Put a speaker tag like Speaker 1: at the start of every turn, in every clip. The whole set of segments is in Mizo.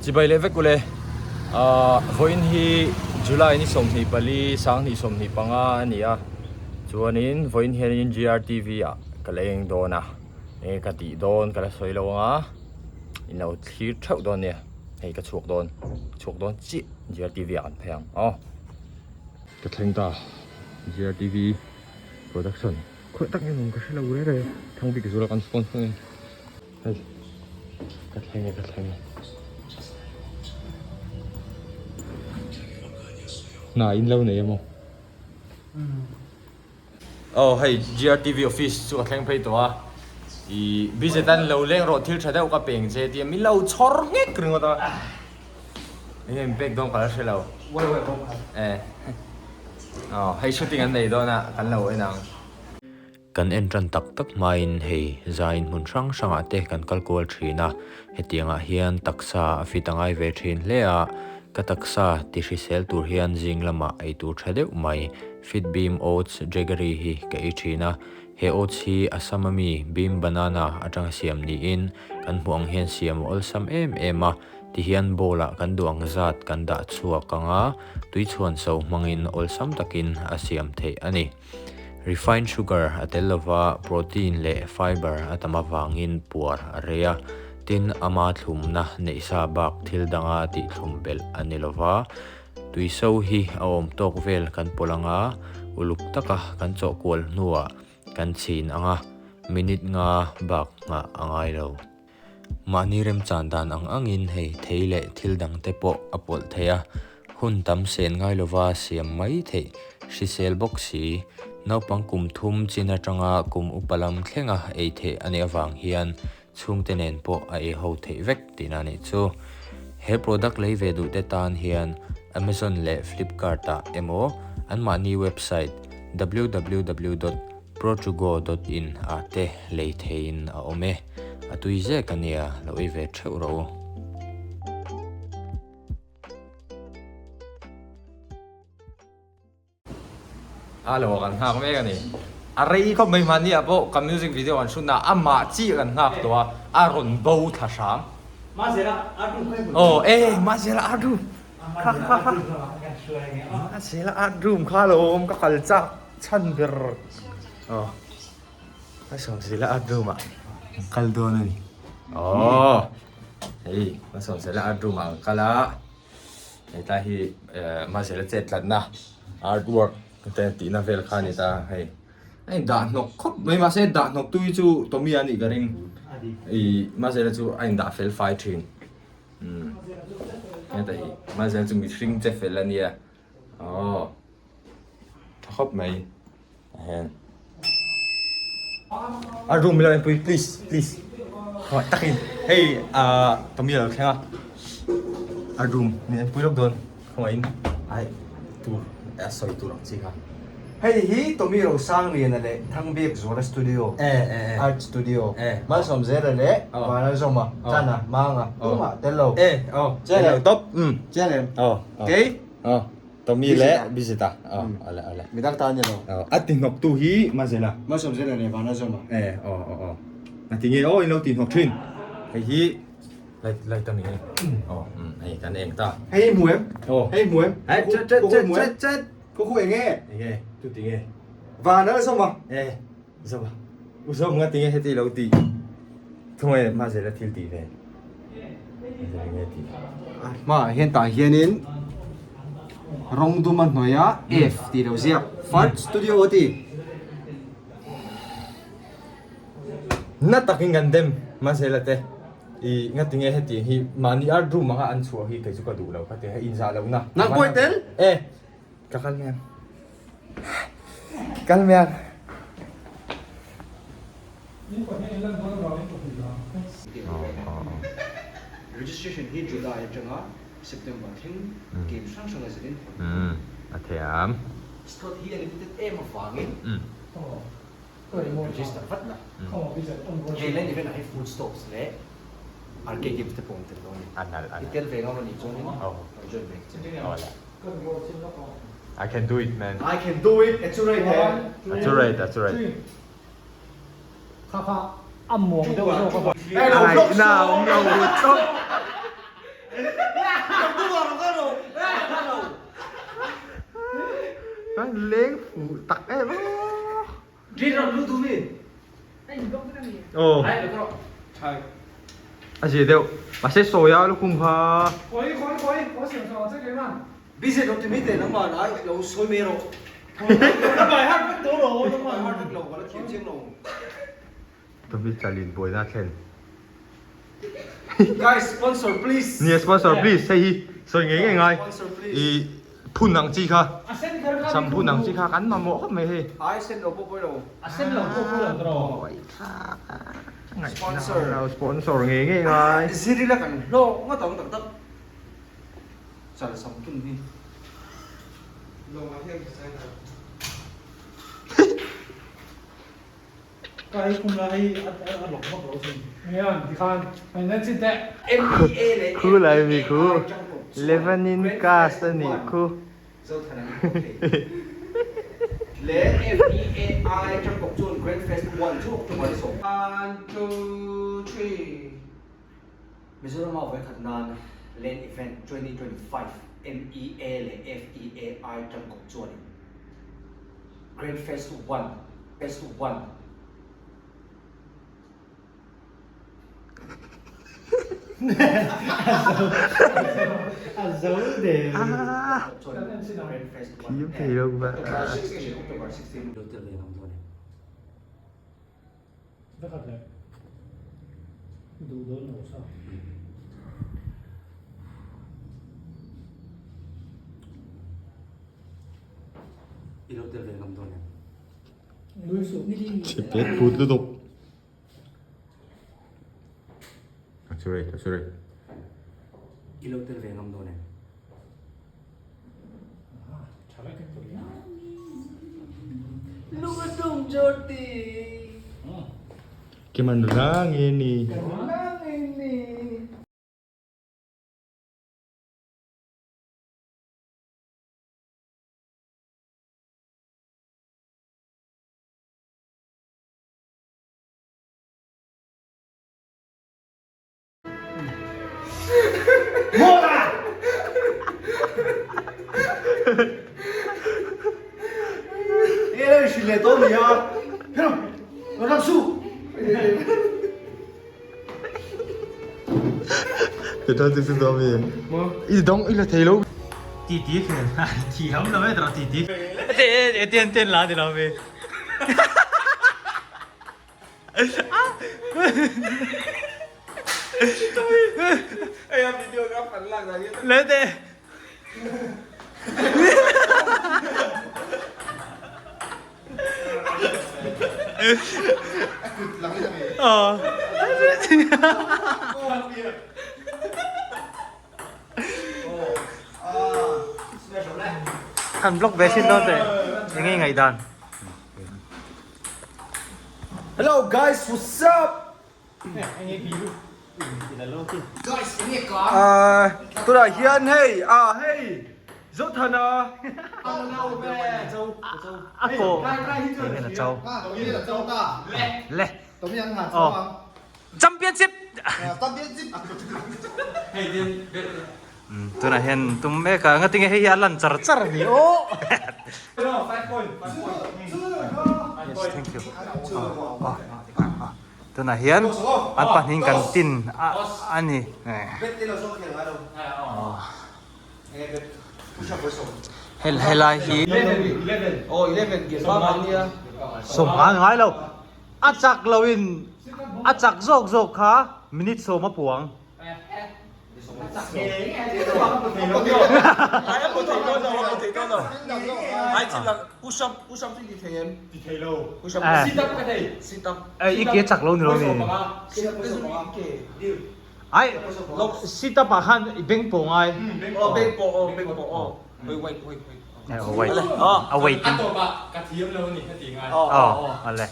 Speaker 1: Chibai leh vek ule. Ahh vawiin hi July ni 24 2025 a ni a. Chuanin vawiin hianin GRTV ah ka la eng dawn a. Enge ka tih dawn ka la sawi lo ang a. In lo thlir theuh dawn nia. Hei ka chhuak dawn. Chhuak dawn chiah GRTV ah kan phei ang aw. Ka thleng ta GRTV production khawi tak nge nuam ka hre lo reng reng Thangbik zula kan sponsor a ni. Hei ka thleng e ka thleng e hna in lo nei emaw aw hei GRTV office chu ka thleng phei tawh a ih busy tan lo leng rawh thil tha deuh ka peng che tia min lo chhawr nghek ringawt a enge min pek dawn ka la hre lo e aw hei shooting an nei dawn a kan lo en ang.
Speaker 2: Kan en tan tak tak hmain hei zaiin hmun hrang hrangah te kan kal kual thin a, hetiangah hian taksa a fit a ngai ve thin hle a, ka taksa ti hrisel tur hian zing lamah ei tur tha deuh mai Fitbeam Oats Jaggery hi ka ei thin a, he oats hi Assam ami Beam Banana atanga siam niin kan hmuh ang hian siam a awlsam em em a, tihian bowl ah kan duh ang zat kan dah chhuak ang a, tuichhuan so hmangin awlsam takin a siam theih a ni. Refined sugar a tel lova protein leh fiber a tam avangin puar a rei a, tin ama thlumna neih sa bak thil danga tih thlum belh a ni lova. Tuiso hi a awm tawk vel kan pawlh anga uluk taka kan chawhkual hnuah kan chhin anga minute nga bak nghah a ngai lo. Mahni remchan dan ang angin hei thei leh thil dang te pawh a pawlh thei a, hun tam sen ngai lova siam mai theih hrisel bawk si. Naupang kum thum chin atanga kum upa lam thlenga ei theih a nih avang hian chhungte nen pawh a ei ho theih vek tihna a nih chu. He product lei ve duhte tan hian Amazon leh Flipkart ah emaw anmahni website www. Protugo dot in ah te lei theiin a awm e. A tui zek a nia, lo ei ve theuh rawh u.
Speaker 1: A lo kan nghak mek a ni. A rei khawp mai hmanni ah pawh ka music video an hrut na amah chiah kan nghak tawh a, a rawn bo thla hram. Aw e Mazela art room kha kha kha Mazela art room kha alawm ka kal chak. Chhan ber aw a sawm zela art room ah an kal dawn a ni aw hei a sawm zela art room ah an kal a hetlai hi eh mazela chet tlatna art work te tihna vel kha a ni ta hei a in dah hnawk khawp mai mahse dah hnawk tui chu Tommy a nih ka ring ih mazela chu a in dah fel fai thin umm heta hi mazela chu mihring che fel a nia aw. Tha khawp mai a hen. A room ilo enpui please please khawngaih takin hei ah Tommy alo thleng a a room min enpui lawk dawn khawngaihin ai tur a sawi tur ang chi kha.
Speaker 3: Hei hi Tommy Rosangliana leh Thangbiak Zuala Studio Art Studio Malsawmzela leh Vanlalzawma Chana Manga tumah tel lo
Speaker 1: Tel lo tawp
Speaker 3: Chian em Kei.
Speaker 1: Tommy leh Bizita aw ale ale.
Speaker 3: Midang ta a ni lo.
Speaker 1: Aw a ti hnawk tu hi Mazela.
Speaker 3: Malsawmzela leh Vanazawma.
Speaker 1: E aw aw aw. A ti nge aw in lo ti hnawk thin. Hei hi light light a ni hei. Aw um hei kan eng ta.
Speaker 3: Hei hmu em?
Speaker 1: Aw.
Speaker 3: Hei hmu em?
Speaker 1: Hei chet chet chet chet chet.
Speaker 3: Khu khu eng nge?
Speaker 1: Eng nge? Tu ti nge?
Speaker 3: Vanazawma.
Speaker 1: E Zawma. U Zawm nga ti nge heti lo ti. Thungai Mazela thil tih ve. Mazela nge tih.
Speaker 3: Hmaah hian tah hianin rawng dum a hnuai a F tih lo ziak Fart Studio a ti.
Speaker 1: Na takin kan dem Mazela te i nga ti nge heti hi mahni art room anga an chhuah hi kei chu ka duh lo ka ti hei inzah lohna.
Speaker 3: Nang pawh i tel?
Speaker 1: E. Ka kal mai ang. Kal mai ang.
Speaker 3: Registration hi July atanga September thleng game hrang hrang a zirin
Speaker 1: a thiam.
Speaker 3: Slot hi a limited em avangin register vat la. Hei len event ah hi food stalls leh arcade games te pawh awm tel dawn a ni. I tel ve ngam a nih chuanin rawn join ve ang che.
Speaker 1: I can do it man.
Speaker 3: I can do it accurate he.
Speaker 1: Accurate accurate.
Speaker 4: Kha kha a muang deuh zawk a.
Speaker 1: Ai na awm lo chawp. Leng fuh tak em a. Aw. A zia deuh. Mahse sawia lukhum kha. Tommy Chalin buaina a thlen.
Speaker 3: Guys sponsor please.
Speaker 1: Nia sponsor please hei hi sawi ngei ngei ngai i phun ang chi kha sam phun ang chi kha kan mamawh khawp mai hei.
Speaker 3: Ai sen lo pawh pawi lo.
Speaker 4: A sen lo pawh pawi lo tawh.
Speaker 3: Sponsor.
Speaker 1: Sponsor ngei ngei ngai.
Speaker 3: Zirila kan hlawk ngawt ang tak tak. Chal sam phun hi.
Speaker 1: Khu lai mi khu Levanin cast a nih khu.
Speaker 3: Grand Fest 1 Fest 1
Speaker 4: A zo der.
Speaker 1: Thiam thei lo va. Chipet put lutuk. Sorry, sorry. Kiman rang ini. Ti ti khen thiam lo e tawh ti ti e ten ten la ti lo mi. Lấy tệ. Ờ. Kan vlog ve sin dawn teh. Enge i ngaihdan?
Speaker 3: Hello guys, what's up? Tunah hian hei ah hei Zothana
Speaker 1: A ko enge na chau le oh championship tunah hian tum mek a ngatinge hei hi a lan char char a ni aw yes thank you tunah hian an pahnih kan tin a ni helai hi sawmnga ngai lo a chak lo in a chak zawk zawk kha minute sawm a puang. I ke chak lo ni lo ni. Ai sit up ah khan i beng pawh ngai. A wait. Aw ale.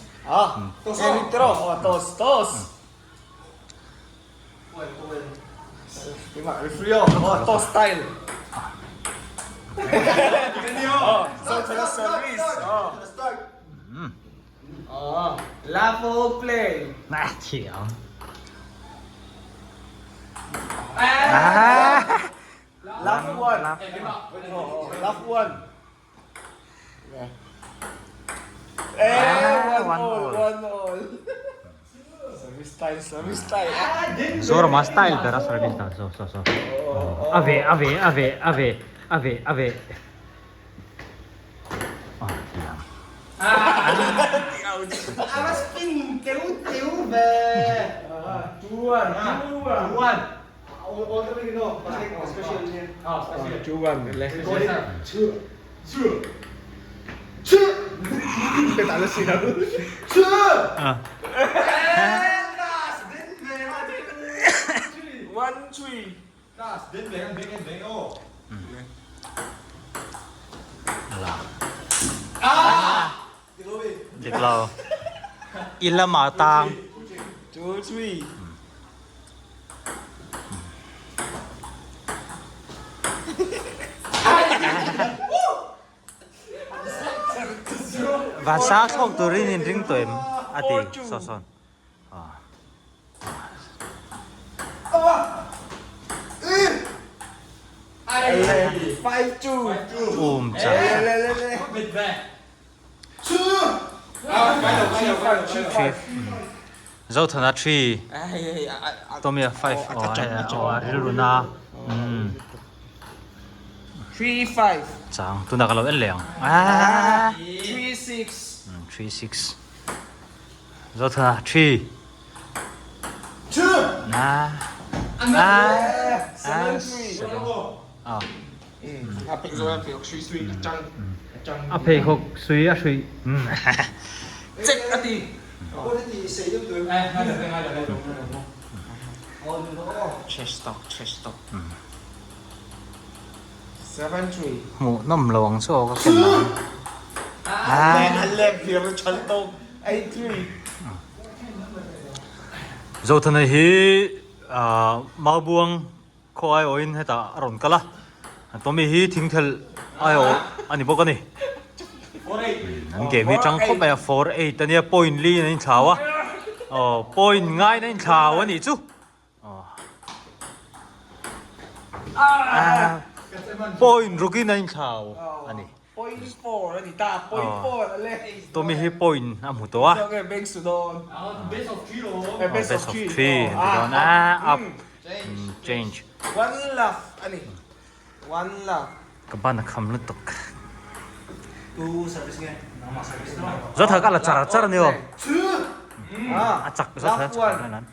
Speaker 1: Thiam.
Speaker 5: Love.
Speaker 3: Love one. Eh, one all, one all. Service style, service style.
Speaker 5: Zorama style ber a service dan so so so. A ve a ve a ve a ve a ve a ve.
Speaker 4: A spin teu teu ve. 2-1. 2-1.
Speaker 3: All the way no, special niya.
Speaker 4: 2-1 le.
Speaker 3: 2 2 2 Cái tao là gì đâu. 2
Speaker 5: Ah.
Speaker 4: 1 3.
Speaker 5: Dik lo. I lamah tang.
Speaker 4: 2 3.
Speaker 5: Van sang thlawk turin in ring tawh em a ti saw sawn.
Speaker 4: 5 2.
Speaker 5: Um chak. 3 Zothana 3 Tomia 5 aw aw a rilru na umm
Speaker 4: 3 5.
Speaker 5: Chang tunah ka lo en leh ang aaa
Speaker 4: 3 6.
Speaker 5: 3 6 Zothana 3 na aaa
Speaker 4: 7 3.
Speaker 5: aw
Speaker 4: A phei zawh a pheikhawk hrui sui a chang a chang.
Speaker 5: A pheikhawk sui a hrui.
Speaker 4: Check a ti. Trash talk trash talk. 7 3.
Speaker 5: Hmuh nawm lo ang chu aw ka ken ang.
Speaker 4: A lem hlir a chal tawk 8 3.
Speaker 5: Zothana hi Maubuang Khaw aiawhin hetah a rawn kal a, Tommy hi thingthel aiawh a ni bawk a ni. An game hi tang khawp mai a, 4-8 a nia, point li in an inthlau a, aw point ngaiin an inthlau a nih chu. Point rukin an inthlau a ni.
Speaker 4: Point 4 a ni ta, point 4 a le.
Speaker 5: Tommy hi point a hmu tawh a.
Speaker 4: Nge bank su dawn.
Speaker 1: Best of 3 lo.
Speaker 4: Best of 3
Speaker 5: a ti dawn a, up change.
Speaker 4: One love a ni. One love.
Speaker 5: Ka ban a kham lutuk.
Speaker 3: Tu service nge. Nangmah service no.
Speaker 5: Zawt ka la char char a ni aw. A chak zawt a chak a nan.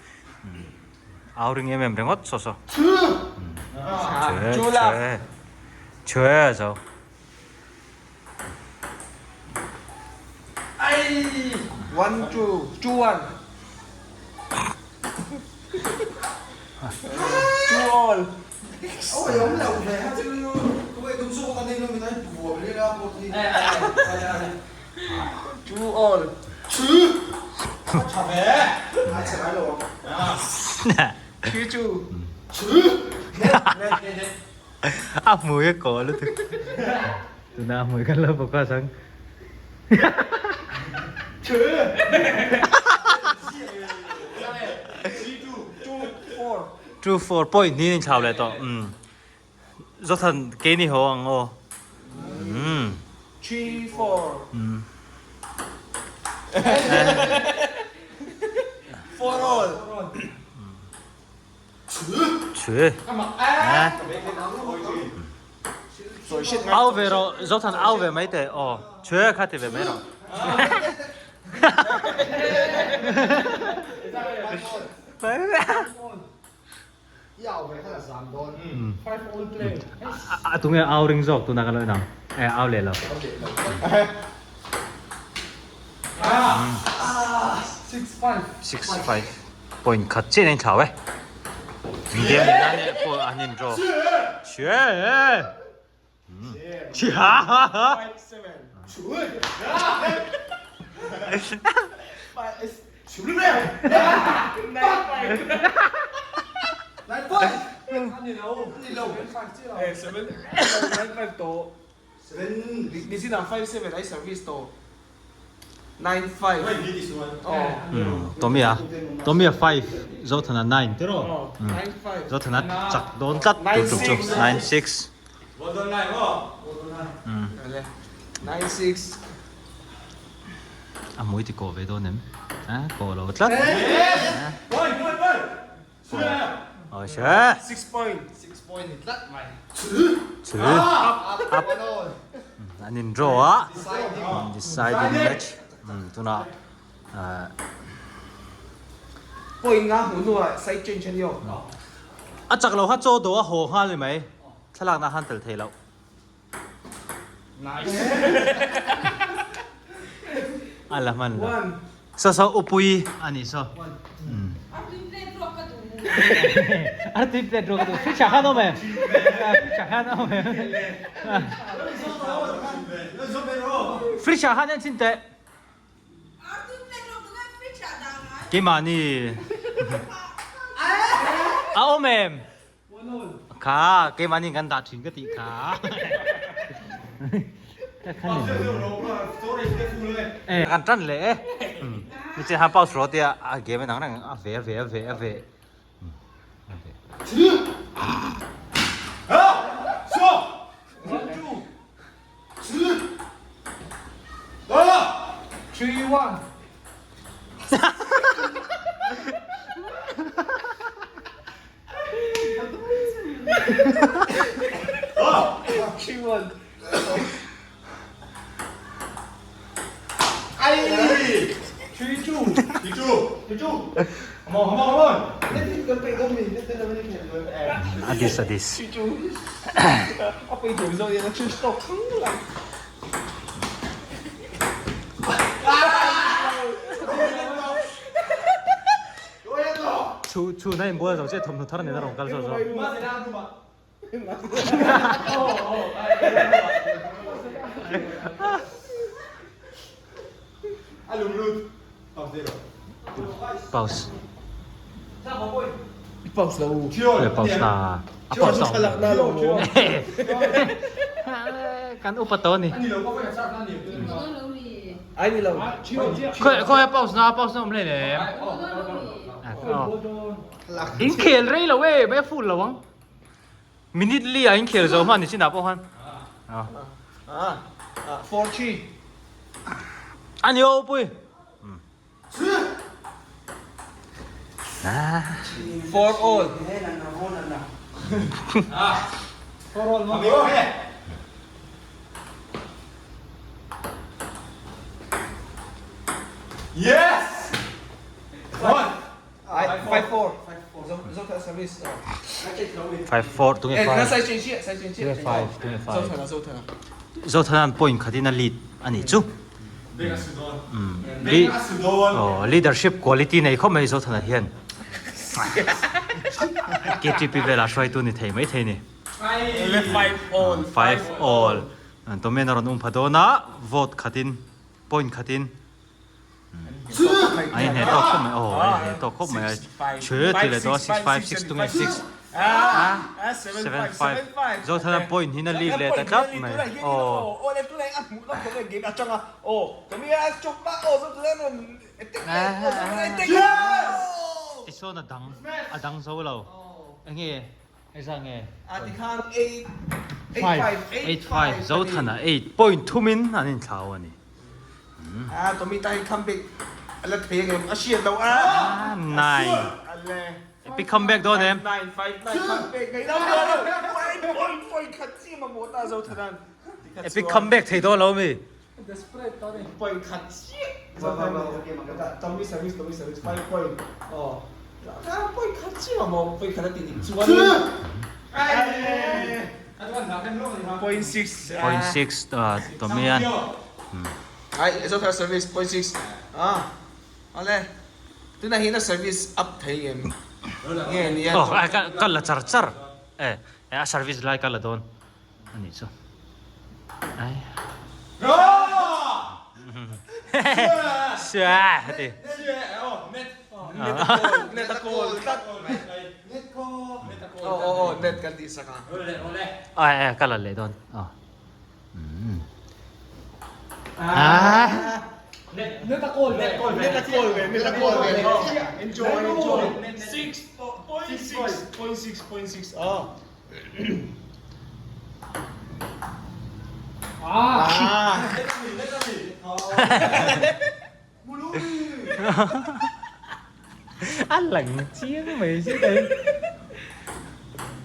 Speaker 5: Au ring em em ringawt saw saw.
Speaker 4: Two love.
Speaker 5: Chhe zo.
Speaker 4: 1 2 2 1. 2 all.
Speaker 3: Ôi ông lẩu về ha chứ có vậy đúng số con nên mình thấy vừa mới ra một thì
Speaker 4: 2 all.
Speaker 1: Tha ve.
Speaker 3: Ai sẽ nói lộ
Speaker 4: 3 2.
Speaker 5: A hmui a kawh lutuk. Tuna a hmui kan lo bawk a chang. 2 4 point ni in thlau leh tawh. Umm. Zothan keini ho ang aw. Umm.
Speaker 4: 3 4.
Speaker 5: Umm.
Speaker 4: 4 all.
Speaker 5: Chhe. Au ve rawh, Zothan au ve mai teh aw. Chhe kha ti ve mai rawh. A tunge au ring zawk tuna kan lo inang e au leh lo. 6-5 point khat chiah in a inthlau e. Game ni nan eh pawh an in draw. Chhe. Chhe. Tommy a Tommy a 5 Zothana 9 tiraw Zothana chak dawn tlat tur tum chu 9 6. A hmui ti kawh ve dawn em? A kawh lo tlat. Aw hre. Chhu. Up. An in draw a. Deciding match. Tunah
Speaker 4: Point nga hmuh hnuah side change a ni aw.
Speaker 5: A chak lo kha chaw dawh a haw nghal ni mai. Thlalakna khan tel thei loh.
Speaker 1: Nice.
Speaker 5: A la hman lo. Saw saw upui a ni saw. Artui plate ruak ka duh. Fridge ah khan awm em? Fridge ah khan awm em? Fridge ah khan en chin teh. Keimahni a awm em? Kha keimahni kan dah thin ka tih kha. Kan tan leh e. Ni che han pause rawh tia a game a nang reng a ve a ve a ve a ve. A dis a dis. Chhu chhu na inbual zo che thawmhnaw thar nen a rawn kal zawk zawk. Pause.
Speaker 4: Pause lo.
Speaker 5: Pause na. A pause na. Kan upa tawh a ni.
Speaker 4: Ai ni lo.
Speaker 5: Khawi khawi pause na pause na awm hle lem. In khel rei lo e mai a full lo ang. Minute li ah in khel zo hman ni chinah pawh khan.
Speaker 4: Ah 4-3.
Speaker 5: Ani aw pui.
Speaker 4: For all.
Speaker 1: Yes! One!
Speaker 4: 5-4. Zo service.
Speaker 5: 5-4 tunge 5.
Speaker 4: Sai chen chi, sai chen chi.
Speaker 5: 5 tunge 5.
Speaker 4: Zothana, Zothana.
Speaker 5: Zothana'n point khatin a lead a nih chu. Oh, leadership quality nei khawp mai Zothana hian. KTP velah hruaitu ni thei mai thei ni.
Speaker 4: 5 all.
Speaker 5: 5 all. Tomen a rawn um pha dawn a, vote khatin point khatin An inhne tawk khawp mai aw an inhne tawk khawp mai a chhe ti leh tawh a 6 5 6 tunge 6 7 5 Zothana point hi na lead leh ta tlat mai aw Tisawn a dang a dang zo lo enge engzah nge 5 8 5 Zothana 8 point thumin an inthlau a ni.
Speaker 4: Ah, Tommy ta hi comeback a la thei ang em? A hriat loh a.
Speaker 5: 9. Epic comeback dawn em?
Speaker 4: 9 5 9 comeback ngei lo lo lo. Point point point khat chi ma maw ta zo thanan.
Speaker 5: Epic comeback thei dawn lo mi.
Speaker 4: Desperate ta ni. Point khat chi. Tommy service Tommy service 5 point. Oh. Point khat chi ma maw point khat a ti dik chuan. Point 6.
Speaker 5: Point 6 Tommy an.
Speaker 4: Ai Zothar service point 6. Ah. Ale. Tuna hi na service up thei em. Nge ni a.
Speaker 5: Oh, ai ka ka la char char. Eh, a service lai ka la dawn. Ani chu. Ai. Sua hati.
Speaker 4: Net a call tlat. Oh oh oh net kan tih sak a.
Speaker 5: Ai ai ka la leh dawn. Oh. Ah.
Speaker 4: Net a call ve. Net a call ve. Net a call ve. Enjoy enjoy. 6.6 0.6 0.6 oh.
Speaker 1: A lang chiang mai si thei.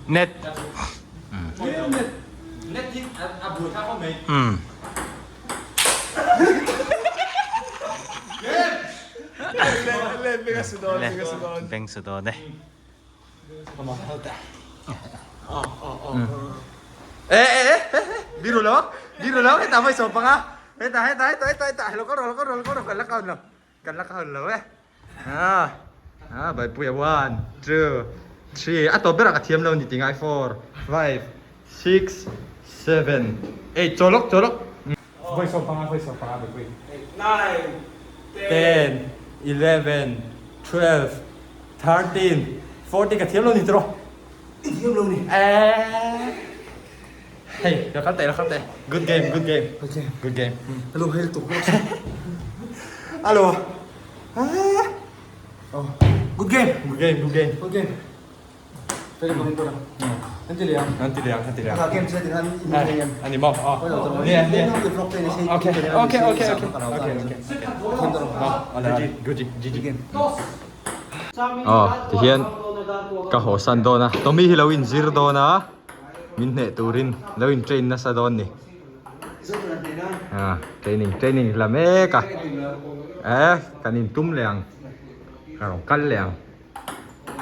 Speaker 5: Net.
Speaker 1: Net hi a buai thlak khawp mai.
Speaker 5: Beng su dawn e.
Speaker 1: E e e biru lo biru lo heta mai sawm panga heta heta heta heta heta lo ka ro lo ka ro lo ka ro kan la count lo kan la count lo e a a baipuia 1 2 3 a tawp berah ka thiam lo ni ti ngai 4 5 6 7 8 chawlawk chawlawk Vawi 15 vawi 15 baipui 9 10 11 12 13 14 ka thiam lo ni tiraw
Speaker 3: I thiam lo ni.
Speaker 1: Eee Hei lo kal teh lo kal teh good game good game good game
Speaker 3: Hello hei tuk
Speaker 1: Alo
Speaker 3: Good game
Speaker 1: good game good game
Speaker 3: good game
Speaker 1: Ani maw Nia nia Okay okay okay okay okay okay Good GG Aw tihian ka haw san dawn a Tommy hi lo inzir dawn a min hneh turin lo in train nasa dawn ni ah training training la mek a eh kan intum leh ang ka rawn kal leh ang.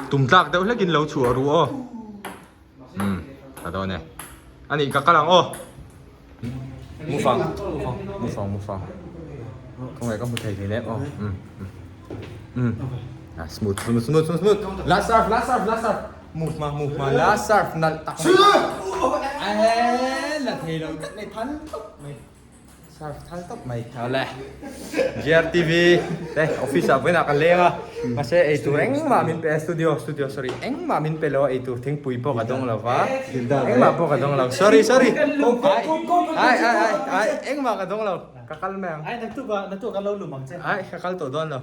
Speaker 1: Tum tlak deuh hlekin lo chhuah ru aw. Umm ka dawn e. A nih ka kal ang aw. Mufang mufang mufang. Khawngaih ka hmu thei hlei lem aw. Umm umm ah smooth smooth smooth smooth smooth. Last serve last serve last serve. Move ma move ma last serve nalh tak mai. Eee la thei lo tlat mai thal tawp mai. Surf thal tawp mai awle GRTV te office ah vawiinah ka leng a mahse eitur engmah min pe a studio studio sorry engmah min pe lo a eitur thingpui pawh ka dawng lo va engmah pawh ka dawng lo sorry sorry ai ai ai ai engmah ka dawng lo ka kal mai ang
Speaker 4: ai naktuk ah naktuk ah kan lo lum ang che
Speaker 1: ai ka kal tawh dawn lo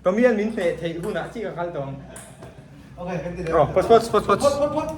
Speaker 1: Tommy an min hneh theih hunah chi ka kal tawh ang
Speaker 3: Okay
Speaker 1: oh pawt pawt pawt pawt.